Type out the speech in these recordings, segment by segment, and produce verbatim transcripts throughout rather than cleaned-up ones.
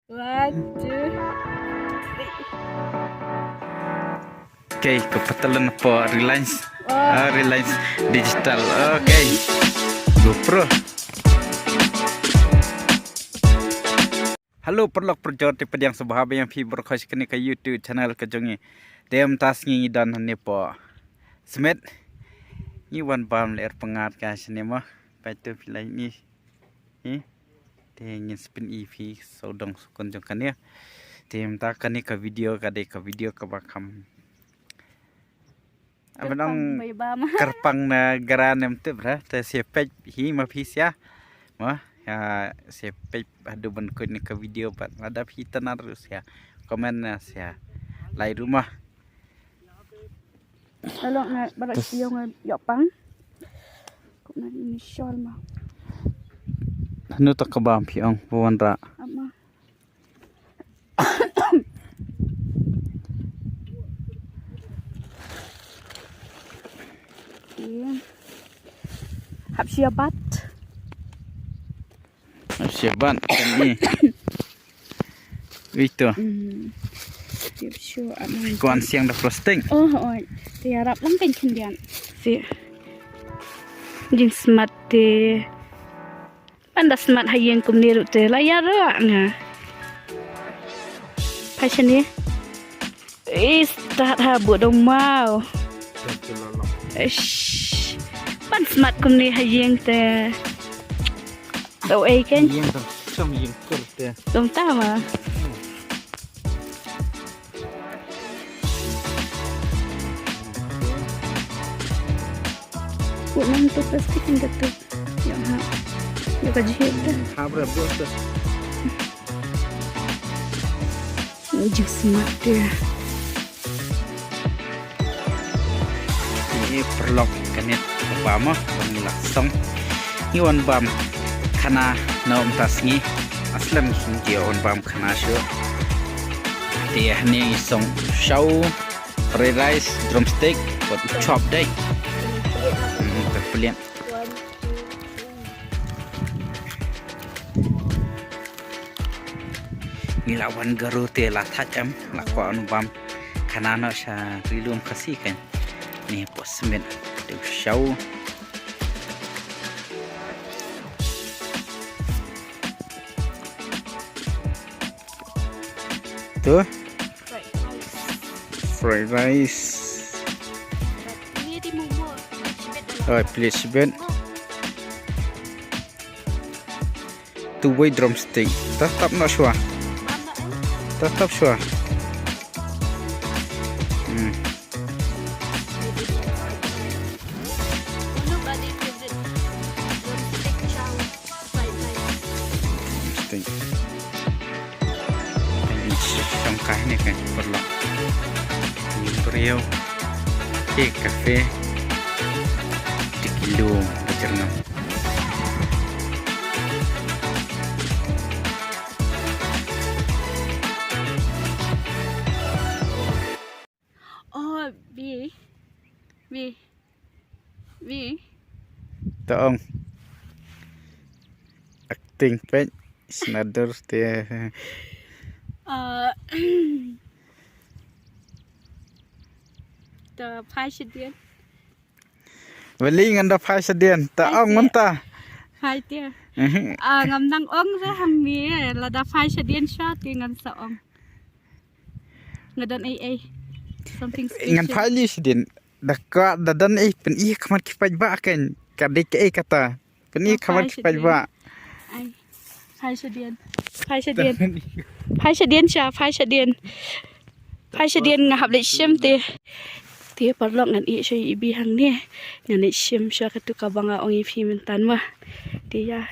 One, two, three. Okay, ka patalon po Reliance. Ah, Reliance Digital. Okay. GoPro. Hello, paralok parajor, te pdiang sngewbha ba ïa phi baroh sha kane ka YouTube channel ka jong ngi. Te mynta sngi ngi don hangne po Smit. Ngi wan bam lyer pyngngad ka shane mo. Peit to phi lai ngi. Hi. Te ngin sa pyni phi sawdong sawkun jong kane. Te mynta kane ka video ka dei ka video kaba kham, aba nang kyrpang na Gara ne em tip ra. Te sa peit hi ma phi sia. Ma, ïa, sa peit haduh ban kut ne ka video bad lada phi tang ruh sia comment ne sia like ruh ma. Hello, nga barak siong ïa pang. Kok na ni shol ma. Hanu tak ka bam phi ong ba wanrah. Ama. Iya. Hap siabat. Hap siabat. Ini. Ui to. Hmm. Siap sure, aman. Kuan siang da frosting. Oh, oi. Te ïarap lang kan khyndiat. Si. Jingsmat te. Pynda smat ha ïing kumne ruh te la ïarap nga. Phai shane. Is, tat ha bu dong mau. Ish. Pan smat kumne ha ïing te. Tau ei kan. Ïing dong sam ïing kur te. Dong ta ma. Kut nang tu plastik kan kata. Yang ha. Yang ka jihit dah. Ha, berapa tu? Yang jus mat dia. Ni paralok, kane ka bam mo, bam ngi la song. Ngi wan bam khana na mynta sngi. Aslem ngi wan bam khana shuh. Te hangne ngi song shaw, fried rice, drumstick, bad chop dei. Hmm, ka plian. Ngi la wan Garo te la thait em, la kwah wan bam khana noh sha Ri Lum Khasi kan. Ni po Smit te u shaw. Tu? Fried rice. Oi, please, Ben. Two way drumstick. Tap tap noh shuwa. Tap tap shuwa. Hmm. Drumstick. Kan shong kai ne kan paralok. Ni briew. Te kafe. Te kilo. Bajar ngam. Oh, bi. Bi. Bi. Tong. Acting pek. Snadur te. Ah. Ta phai shadien. Wali ngan da phai shadien. Ta ong ngan ta. Phai te. Ah, ngam nang ong re hangne, lada phai shadien sha te ngan sa ong. Nga don ei ei. Something special. Ngan phai li shadien. Da ka da don ei pyn-i khmat ki paidbah kan. Ka dei kaei kata. Pyn-i khmat ki paidbah. Ai. Phai shadien. Phai shadien. Phai shadien sha, phai shadien. Phai shadien nga hap leit shim te. Te paralok ngan ïeh sha ibi hangne. Ngan leit shim sha katu kaba nga ong ïa phi mynta ma. Te ïa.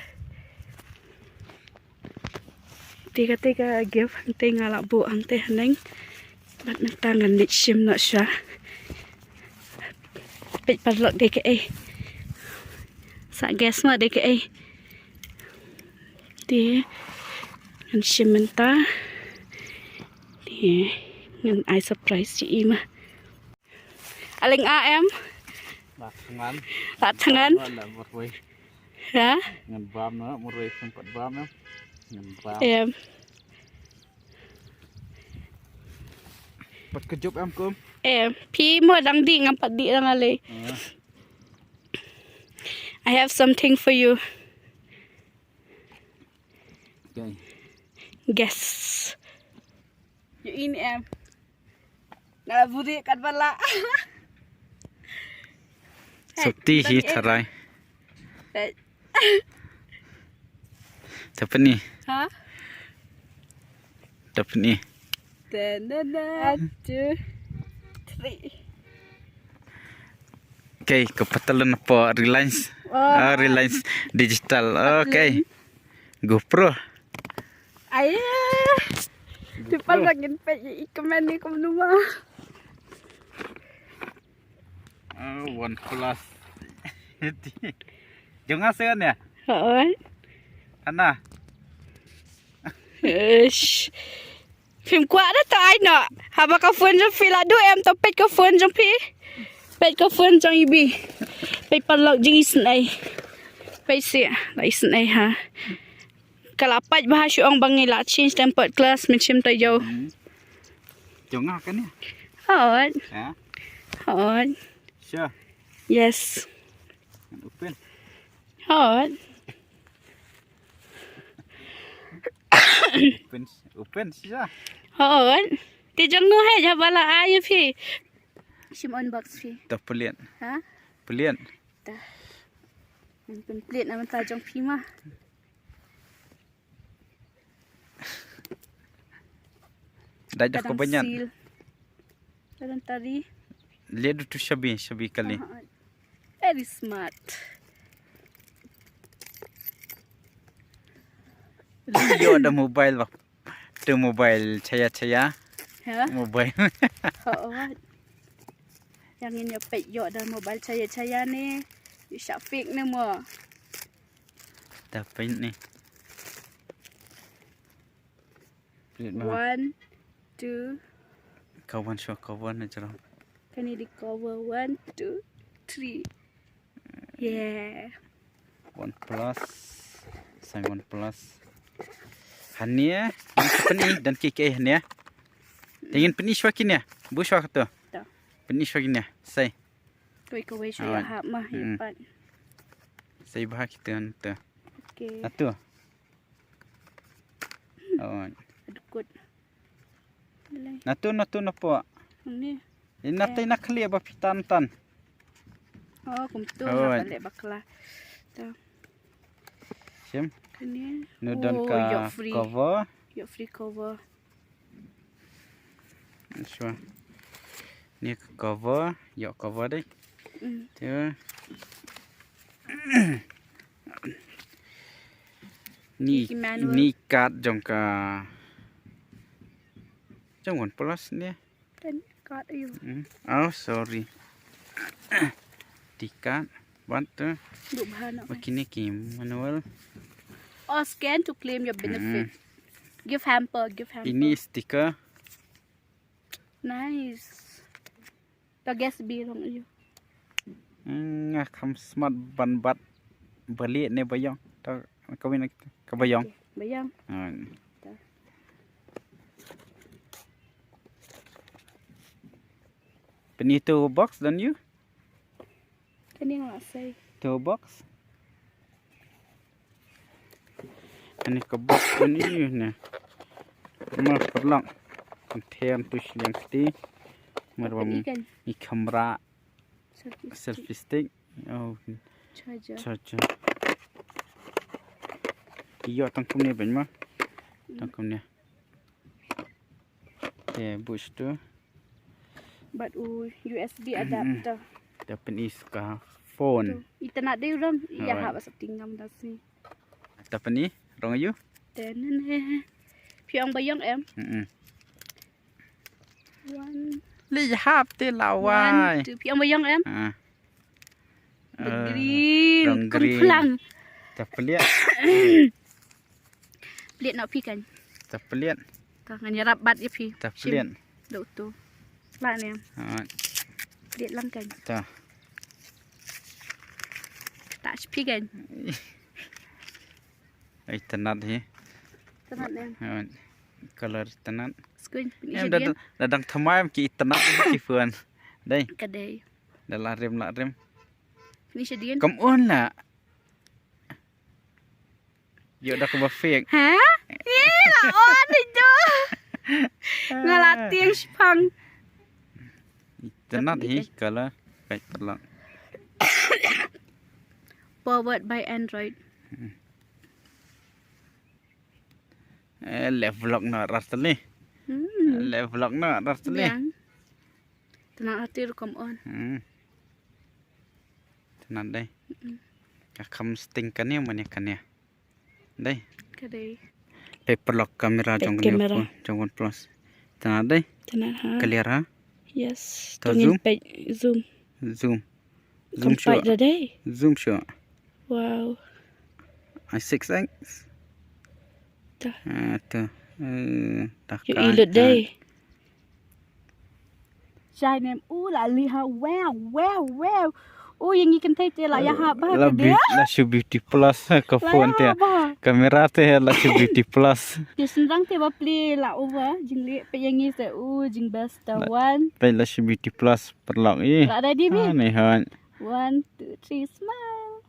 Te kata ka gift hangte nga la buh hangte haneng. Bad mynta ngan leit shim noh shuwa. Peit paralok dei kaei. Sa guess ma dei kaei. Te ngan shim mynta. Te ngan ai surprise ïa i ma. Aleng a em. Lah thngan. Lah thngan. Lah marwei. Ha? Ngan bam na marwei sngewbha bam na. Ngan bam. Em. Pat ka jop em kum. Eh, phi mo dang dih ngam pat dih dang ale. Ah. I have something for you. Okay. Guess. Ïohi ne em. Nga la buri kat bala. Sopti hi tharai. Eh. Tapni. Ha? Tapni. Ten, ten, ten. Two, three. Okay, ka patalon po Reliance. Oh. Ah, Reliance Digital. Okay. GoPro. Ai. Ti pan lagin pe i kamen ni kum numa. Ah, OnePlus. Jong nga sen ya? Hooid. Ana. Ish. Phim kwah da ta ai no. Haba ka phone jong phi la du em to peit ka phone jong phi. Peit ka phone jong ibi. Peit paralok jong isnei. Peit si la isnei ha. Ka la pait bha shu ong ba ngi la change tempered glass mynshem taïew. Hmm. Jong nga kane? Hooid. Ya? Hooid. Sure. Yes. Ngan open. Hooid. Open, open shisha. Hooid. Te jong no hai jaba la ai phi. Shim unbox phi. Ta pelian. Ha? Pelian. Ta. Ngan pynplit na mynta jong phi ma. Dai dah ko banyak. Seal. Dalam tari. Lihat tu shabi, shabi kali. Ah, very smart. Yo ada mobile bah. Tu mobile chaya chaya. Ha? Mobile. Oh, oh. Yang ini apa yo ada mobile chaya chaya ni. You shall fake ni mo. Dapat ni. Pelit ma. One, two. Kawan sure, kawan na jerang. Kane dei cover. One, two, three. Yeah. OnePlus. Sang OnePlus. Hania, ni peni dan kiki hania. Dengan peni shwa kini. Bu shwa tu. Tu. Peni shwa kini. Sai. Kawei kawei shu ïahap mah ïa pat. Sai bha kita tu. Okay. Atu. Oh. Adukut. Natu natu napo. Ni. Ina tai na khali ba pitan tan. Oh, kum tu na balik bakla. Tu. Sim. Kini. Nu don ka cover. Yok free cover. Sure. Ni cover, yok cover deh. Mm. Tu. Ni, ni card jong ka, jong OnePlus ni. Ten card ayu. Mm. Oh, sorry. Di card, what tu? Duk bha na. Bakini ki manual. Oh, scan to claim your benefit. Mm. Give hamper, give hamper. Ini sticker. Nice. To guess bi long ayu. Hmm, nga kham smart ban bat bali ne bayong. To kawin ka bayong. Okay, bayong. Hmm. To. Peni tu box don you? Kani nga la sei. Tu box. Ani ka box ani ne. Ma parlang. Kan them tu shiliang kti. Mar bam ni kamera. Selfie stick. Oh. Charger. Charger. Iyo tang kumne ben ma. Tang kumne. Te bush tu. Bad u U S B adapter. Te pynïoh ka phone. Internet dei u rong ïa ha ba sa tingam da si. Te pynïoh rong ayu. Te ne ne. Phi ong bayong em. One. Li hap te lawai. One, two. Phi ong bayong em. Green. Rong green. Kumplang. Te pynïoh. Pynïoh na phi kan. Ta pynïoh. Ta ngan ïarap bat ïa phi. Ta pynïoh. Dok tu. Lah ne. Ha. Pynïoh lang kan. Ta. Ta phi kan. Ai tanat hi. Tanat ne. Ha. Color itynnad. Squid, em, da, da dang thymmai em ki itynnad ki phone. Dei. Ka dei. Da la rim la rim. Finish dien. Kam on la. Ïoh da kaba fake. Ha? Ye la on itu. Nga la tieng shipang. Itynnad hi color. Kai parlok. Powered by Android. Eh, le vlog na rastali. Hmm. Le vlog na rastali. Biang. Tana atir kom on. Hmm. Tana dei. Mm-mm. Ka kham sting kane mane kane. Dei. Ka dei. Peit parlok camera. Peit jong kane camera. Jong OnePlus. Tana dei. Tana ha. Clear ha. Yes. To zoom. Peit zoom. Zoom. Zoom shuwa. Zoom shuwa. Wow. Ai six X. Ta. Ah, ta. Eh, ta. Ïohi lut dei. Shai nem u la li ha. Wow, wow, wow. U ïa ngi kynthei te la ïa ha ba la ka dei. La shu beauty plus ka phone te. Camera te la shu beauty plus. Te shynrang te ba pli la over jingleh pe ïa ngi te u jing best ta one. Pe la shu beauty plus. Parlok i. Lah ready bi. Ani hon. One, two, three, smile.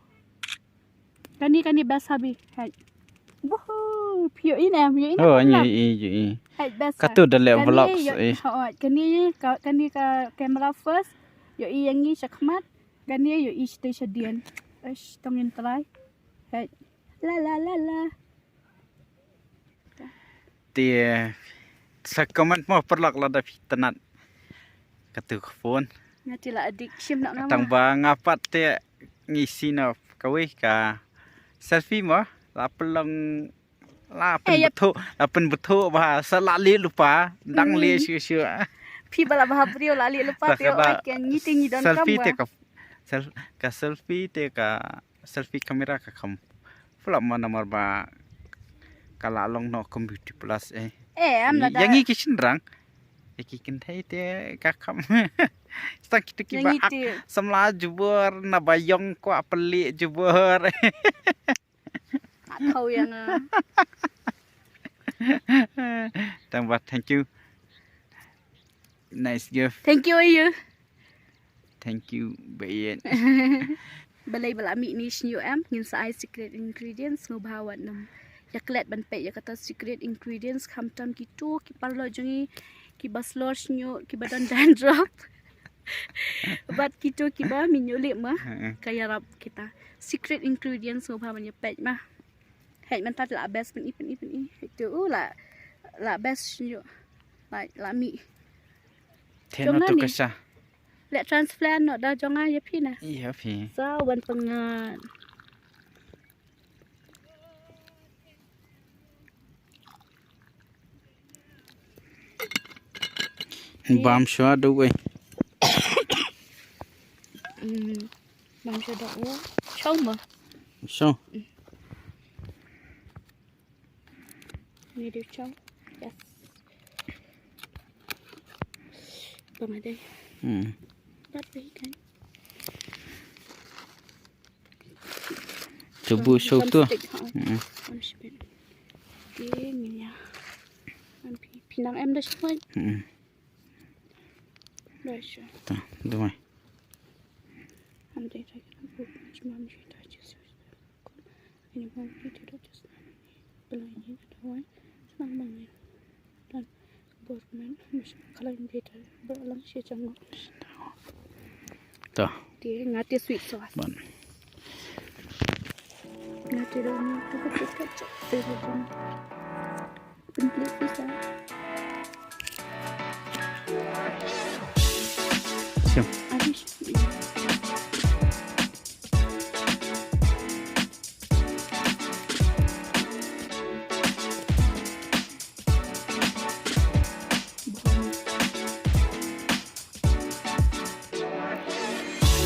Kani kani best habi. Hai. Woohoo. Pio in em, pio in. Oh, em, ïohi, ïohi. Hai best. Katu da leh vlogs i. Kani ka, kani ka camera first. Ïohi ïa ngi shakhmat. Kani ïohi shatei shadien. Ish, tong in try. Hai. La la la la. Te sa comment mo parlok lada phi tynnad katu ka phone. Nga te la adik shim na nga. Tang ba nga pat te ngi sino kawei ka selfie mo la pynlong la pynbthu la pynbthu ba sa la leh lypa dang leh shu shu. Phi ba la ba briew la leh lypa te ka ngi te ngi don selfie te ka selfie te ka selfie camera ka kham. Pula ma namar ba ka la long no kum beauty plus eh. Eh, am la da. Ïa ngi ki shynrang. Ïa ki kynthei te ka kham. Sta kita ki ba ak samla jubor na ba yong ko apeli jubor. Ak kau yang. Tang ba thank you. Nice gift. Thank you you. Thank you, Bayan. Balei ba la mih ni shnyu em, ngin sa ai secret ingredients sngewbha wat nym. Ïa klet ban peit ïa kata secret ingredients khamtam kitu ki parlok jong ngi ki ba slor shnyu ki ba don dandruff. Bad kitu ki ba mi nyu lip ma ka ïarap kita. Secret ingredients sngewbha ban ïa peit ma. Hei mynta la best pyn i pyn i pyn i. Hei tu u la la best shnyu. La la mih. Te no tu ka sha. Leh transplant noh da jong nga ïa phi na. Ïa phi. Sa wan pyngat. Bam shuwa da wei. Bam shuwa da wei. Shaw ma. Shaw. Ni dei chong. Yes. Ba ma dei. Hmm. Dat dei kan. Cubu show tu. Hmm. Am shibit. Dei ni ya. Am pi pinang em da shwai. Hmm. Da shwai. Ta, dei mai. Am dei dei kan bu cuma am dei dei. To. Te nga te sweet sauce. Ban. Nga te dong ni tu ka tu ka chak. Te dong. Pynplit pisa. Siap. Habis.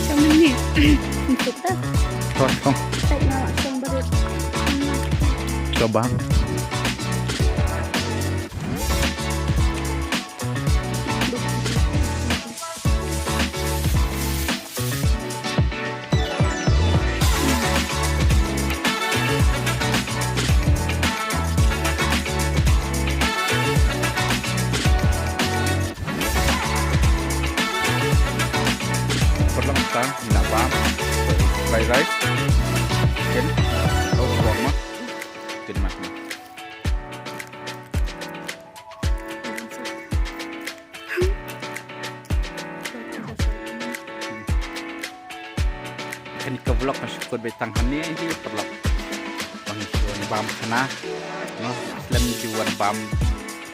Macam ni. Untuk dah. Kosong. Tak nak macam baru. Coba. Guys, chicken, oh, vlog ma. Chicken ma. Kane ka vlog kan shu kut beit tang hangne hi paralok. Ban shu bam khana. No, slem ju wan bam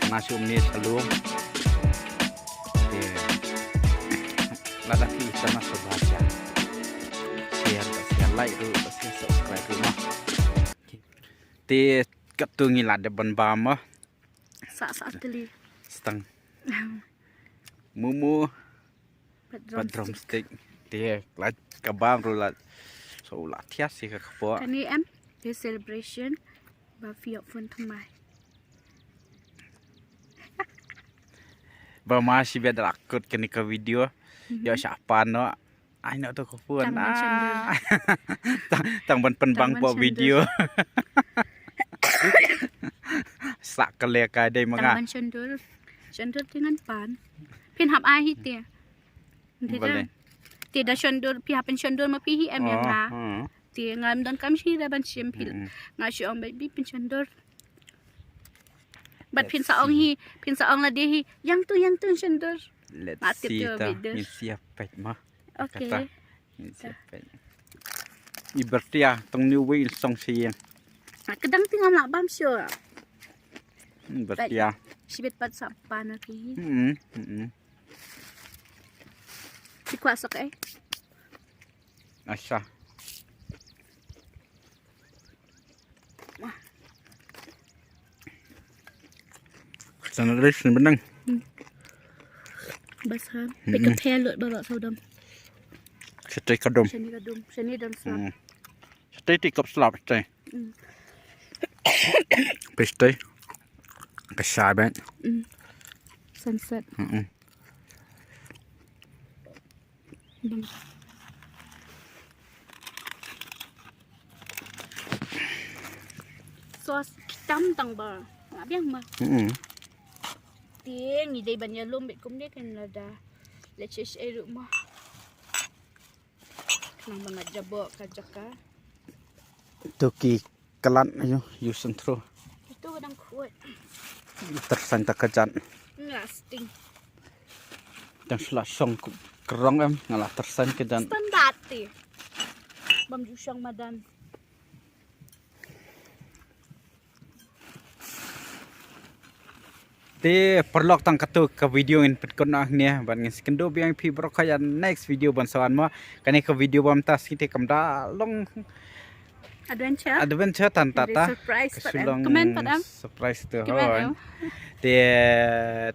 khana shu mne shalom. Te lada phi ïa tang na shu ba share. Share, ba share, like ruh, ba share, subscribe ruh ma. Te katto ngi la dep ban bam ma. Sa sa teli. Stang. Mumu. Pat drumstick. Te la ka bam ruh la. So la thiah shi ka kpoh. Kane em, te celebration ba phi ïoh phone thymmai. Ba ma shi bad la kut kane ka video. Ïoh shah pan noh. Ai noh to ka phone. Tang ban shon dur. Tang, tang ban pynbang po video. Sa ka le ka dei ma nga. Tang ban shon dur. Shon dur te ngan pan. Phin hap ai hi te. Te da shon dur, phi hap pynshon dur ma phi hi em ïa nga. Te ngam don kam shi da ban shim phi. Nga shu ong baby pynshon dur. Bad phin sa ong hi, phin sa ong lade hi, ïa ngto, ïa ngto shon dur. Let's see ta, ngin sia peit ma. Okay. Ngin sia peit. I bertia tang ni wei song siang. Ka dang te ngam lah bam shuh. Bertia. Shibit pat sa pan ki. Hmm, hmm. Ti kwah sok eh. Asa. Sana dei sini benang. Bas ha. Pika phe lut ba ba saudam. Shatei ka dum. Shani ka dum. Shani dum slap. Shatei ti kop slap shatei. Pistei. Ka shai ben. Sunset. Sauce tam tang ba. Nga biang ma. Te ngi dei ban ïalum bit kumne kan lada. Let's say ruh ma. Nang ba nga jabo ka jaka. To ki Kalat ayo, use and throw. Itu dang khuid. Tyrsan ta ka jan. Nga sting. Dang shu la shong krong em, nga la tyrsan ka jan. Standard ti. Bam ju shong madan. Te paralok tang katto ka video ngin pynkut noh hangne, bad ngin sa kynduh biang phi baroh kha ïa next video ban sa wan mo. Kane ka video bam ta site kam da long adventure. Adventure tan ta ta. Surprise pat em. Surprise tu hoi. Te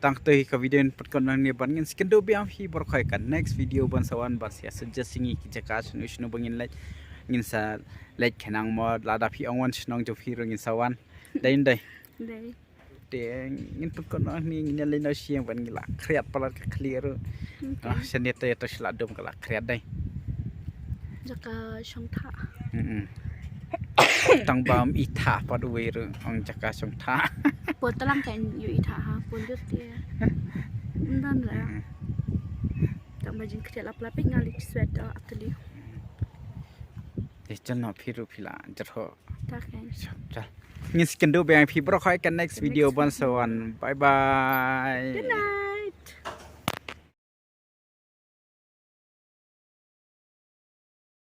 tang katto hi ka video ngin pynkut noh hangne bad ngin sa kynduh biang phi baroh kha ïa ka next video ban sa wan ban sa suggest ïa ngi ki jaka shano shano ba ngin leit. Ngin sa leit khnang mo lada phi ong wan shnong jong phi ruh ngin sa wan. Dei dei. Dei. Te ngin pynkut noh hangne ngin ïa leit noh sha ïing ban ngi la khriat palat ka khlieh ruh. Shane te to shu la dum ka la khriat dei. Jaka shong thah. Tang bam i thah pat uwei ruh ong jaka shong thah. Pun talang kan yu i thah ha pun jut te. Ndan la. Tang ba jin khriat lap lap nga li sweat da atli. Te chal noh phi ruh phi la jyrhoh. Ngin sa kynduh biang phi baroh kha ïa ka next video ban sa wan. Bye bye.